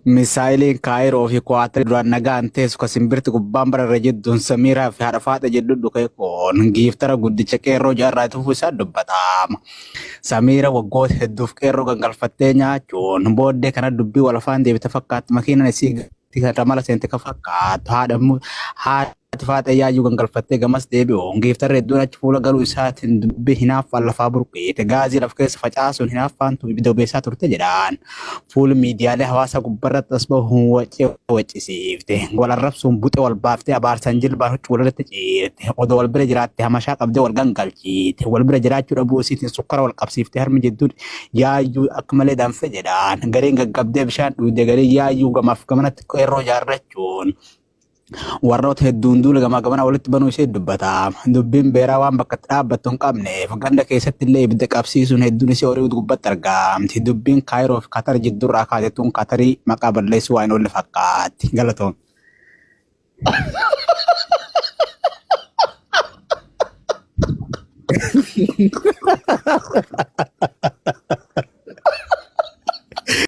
Misaayiliin Kaayiroo fi Kuwaatari duraan nagaan teessu ka simbirti gubbaan bararre jedduun Samiiraa fi haadha faaxa jedhu dhukee koon giiftara guddicha qeerroo jaarraa itti fufuu isaa dubbatama. Samiira waggoota hedduuf qeerroo gangalfattee nyaachuun booddee kana dubbii wal afaan deebite fakkaatti makiinaan isii kan ramala seente ka fakkaatu haadha haati faaxee yaayyuu gangalfattee gamas deebi'uun giiftarri hedduun achi fuula galuu isaatiin dubbii hinaaffaan lafaa burqiite gaazii laf keessa facaasuun hinaaffaan tun ibidda obeessaa turte jedhaan fuula miidiyaalee hawaasaa gubbarratti as bahuun wacee waccisiifte wal arrabsuun buxe wal baaftee abaarsaan jilbaan huccuu walirratti ciirte odoo wal bira jiraatte hamashaa qabdee wal gangalchiite wal bira jiraachuu dhabuu isiitiin sukkara wal qabsiifte harmi jidduu yaayyuu akka malee danfe jedhaan gariin gaggabdee bishaan dhugde gariin yaayyuu gamaaf gamanatti qeerroo jaarrachuun warroota hedduun duula gamaa gamana walitti banuu ishee dubbata. Dubbiin beeraa waan bakka itti dhaabbattu hin qabneef ganda keessatti illee ibidda qabsiisuun hedduun ishee horii gubbatti argamti. Dubbiin Kaayiroo fi Katar jidduurraa kaate tun Katarii maqaa balleessuu waan hin oolle fakkaatti. Galatoom.